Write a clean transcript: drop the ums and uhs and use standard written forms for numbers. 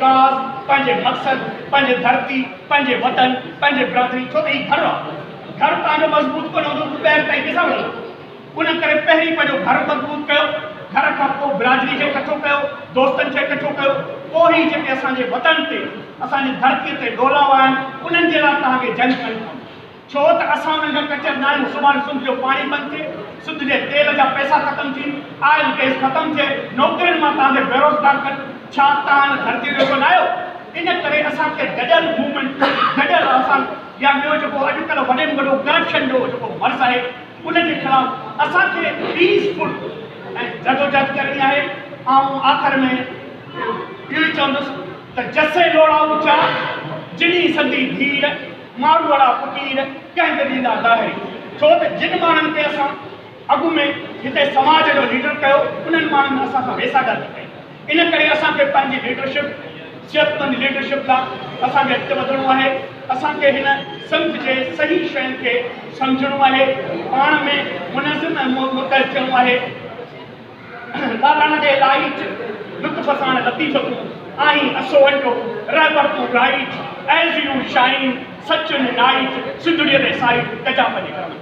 Cause, پنهنجي مقصد، پنهنجي ڌرتي، پنهنجي وطن، پنهنجي برادري، ڇو ته هي گهر آ. گهر توهان جو مضبوط ڪونه هوندو ته ٻاهر تائين ڪٿان وڙهندو. ان ڪري پهرين پنهنجو گهر مضبوط ڪيو، گهر کان پوء برادري کي ڪٺو ڪيو، دوستن کي ڪٺو ڪيو، پوء هي جيڪي اسان جي وطن تي، اسان جي ڌرتي تي ڏولاوا آهن، انهن جي لاء توهان کي جنگ ڪرڻي پوندي. ڇو ته اسان انهن کان ڪچر نه آهيون، سڀاڻي سنڌ جو پاڻي بند ٿئي، سنڌ جي تيل جا پئسا ختم ٿين، آئل گئس ختم ٿئي، نوڪرين مان توهان کي بيروزگار ڪن، ڇا توهان ان ڌرتي جو حصو نه آهيو؟ ان ڪري اسان کي گڏيل موومينٽ، گڏيل اسان يا ٻيو جيڪو اڄڪلهه وڏي ۾ وڏو ڪرپشن جو جيڪو مرض آهي ان جي خلاف اسان کي پيس فل ۽ جدوجهد ڪرڻي آهي. آئون آخر ۾ اهو ئي چوندس ته جسي لوڙائو چا، جني سندي ڌير، ماروئڙا فقير ڪنهن تي ڏيندا لاهري. ڇو ته جن ماڻهن کي اسان اڳ ۾ هتي سماج جو ليڊر ڪيو انهن ماڻهن اسان سان ويساگهاتي ڪئي. ان ڪري اسان کي پنهنجي ليڊرشپ، صحتمند ليڊرشپ لا اسان کي اڳتي وڌڻو آهي. اسان کي هن سنڌ جي صحيح شين کي سمجهڻو آهي. پاڻ ۾ منظم ۽ متحد ٿيڻو آهي. لالاڻ ڏي لائيٽ، لطف ساڻ لطيف تون، آهين اسوهن جو رهبر تون رائيٽ، ايز يو شائين، سچ ان نائيٽ، سنڌڙيء تي سائيٽ، ڪجان پنهنجي ڪرم.